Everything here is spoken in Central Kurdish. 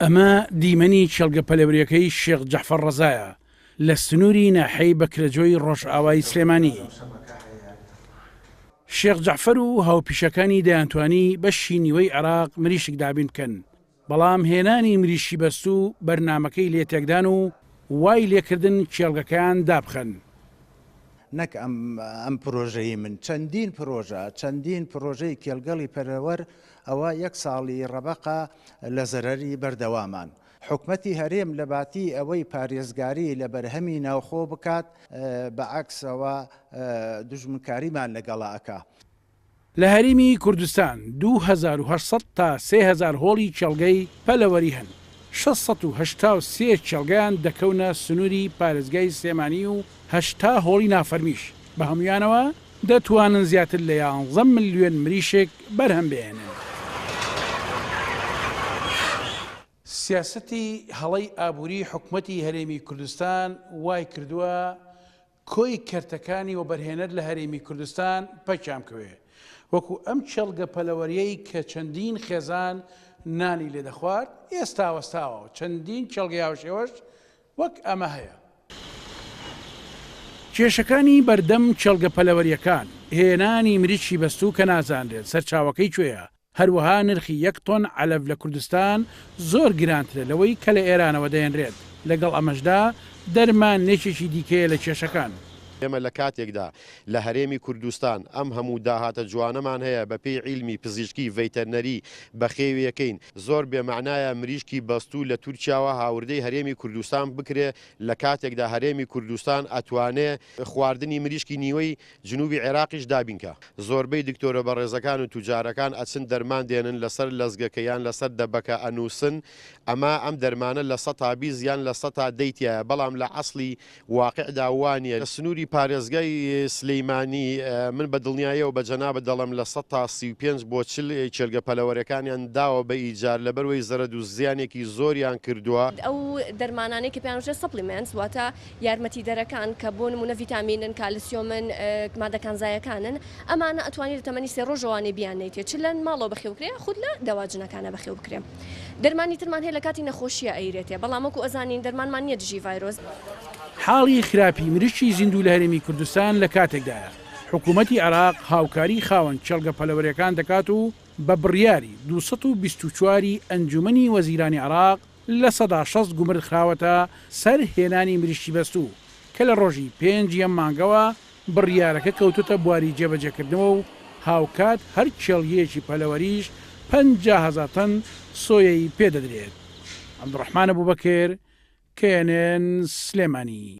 ئەمە دیمەنی کێڵگە پەلەورییەکەی شێخ جەعفەر ڕەزایە لە سنووری ناحیەی بەکرەجۆی ڕۆژئاوای سلێمانی. شێخ جەعفەر و هاوپیشەکانی دەیانتوانی بەشی نیوەی عێراق مریشک دابین بکەن، بەڵام هێنانی مریشکی بەستوو بەرنامەکەی لێ تێکدان و وای لێکردن کێڵگەکەیان دابخەن. نەک ئەم ئەم پرۆژەی من چەندین پرۆژە چەندین پرۆژەی کێڵگەڵی پەرەوەر ئەوە یەک ساڵی ڕەبەقە لە زەرەری بەردەوامان. حکومەتی هەرێم لە باتی ئەوەی پارێزگاری لە بەرهەمی ناوخۆ بکات بە عەکسەوە دوژمنکاریمان لەگەڵا ئەکا. لە هەرێمی کوردستان 2800 تا 3000 هۆڵی کێڵگەی پەلەوەری هەن، 683 کێڵگەیان دەکەونە سنووری پارێزگای سلێمانی و 80 هۆڵی نافەرمیش، بە هەموویانەوە دەتوانن زیاتر لە یانزە ملیۆن مریشک بەرهەم بهێنن. سیاسەتی هەڵەی ئابووری حکومەتی هەرێمی کوردستان وای کردووە کۆی کەرتەکانی وەبەرهێنەر لە هەرێمی کوردستان پەکیان بکەوێ، وەکو ئەم کێڵگە پەلەوەریەی کە چەندین خێزان نانی لێ دەخوارد ئێستا وەستاوە و چەندین کێڵگەی هاوشێوەش وەک ئەمە هەیە. کێشەکانی بەردەم کێڵگە پەلەوەریەکان، هێنانی مریشکی بەستوو کە نازانرێت سەرچاوەکەی کوێیە، هەروەها نرخی یەک تۆن عەلەف لە کوردستان زۆر گرانترە لەوەی کە لە ئێرانەوە دەهێنرێت، لەگەڵ ئەمەشدا دەرمان یەکێکی دیکەیە لە کێشەکان. ئێمە لە کاتێکدا لە هەرێمی کوردستان ئەم هەموو داهاتە جوانەمان هەیە بە پێی عیلمی پزیشکی ڤەیتەرنەری بەخێویەکەین زۆر بێ مەعنایە مریشکی بەستوو لە تورکیاوە هاوردەی هەرێمی کوردستان بکرێ لە کاتێکدا هەرێمی کوردستان ئەتوانێ خواردنی مریشکی نیوەی جنوبی عێراقیش دابین کا. زۆربەی دکتۆرە بەڕێزەکان و توجارەکان ئەچن دەرمان دێنن لەسەر لەزگەکە یان لەسەر دەبەکە ئەنوسن ئەما ئەم دەرمانە لە سەتا 20 یان لە سەتا دەی تیایە بەڵام لە عەسڵی واقعدا وانیە. لە سنوری پارێزگای سلیمانی من بە دڵنیایەوە بە جەنابت دەڵێم لە سەتا 35 بۆ 40 کێلگە پەلەوەرەکانیان داوە بە ئیجار لەبەروەی زەرەد و زیانێکی زۆریان کردوە. ئەو دەرمانانەی کە پێیان وترێت Supplements واتە یارمەتیدەرەکان کە بۆ نموونە ڤیتامینن، کالسیۆمن، مادە کانزایەکانن، ئەمانە ئەتوانی لە تەمەنی سێ ڕۆژەوانەی بیاننەیتێ چ لە ماڵەوە بەخێو بکرێ یاخود لە دەواجنەکانا بەخێو بکرێ. دەرمانی ترمان هەیە لە کاتی نەخۆشییا ئەیرێتێ بەڵام وەکو ئەزانین دەرمانمان نییە دژی ڤایرۆس. حاڵی خراپی مریشکی زیندوو لە هەرێمی کوردستان لە کاتێکدایە، حکوومەتی عێراق هاوکاری خاوەن کێڵگە پەلەوەرییەکان دەکات و بە بڕیاری 224 ی ئەنجوومەنی وەزیرانی عێراق 60% گومرگ خراوەتە سەر هێنانی مریشکی بەستوو، کە لە ڕۆژی پێنج ی ئەم مانگەوە بڕیارەکە کەوتۆتە بواری جێبەجێکردنەوە و هاوکات هەر کێڵگەیەکی پەلەوەریش 50,000 تەن سۆیەی پێدەدرێت. عەبدولڕەحمان ئەبوبەکر، KNN، سلێمانی.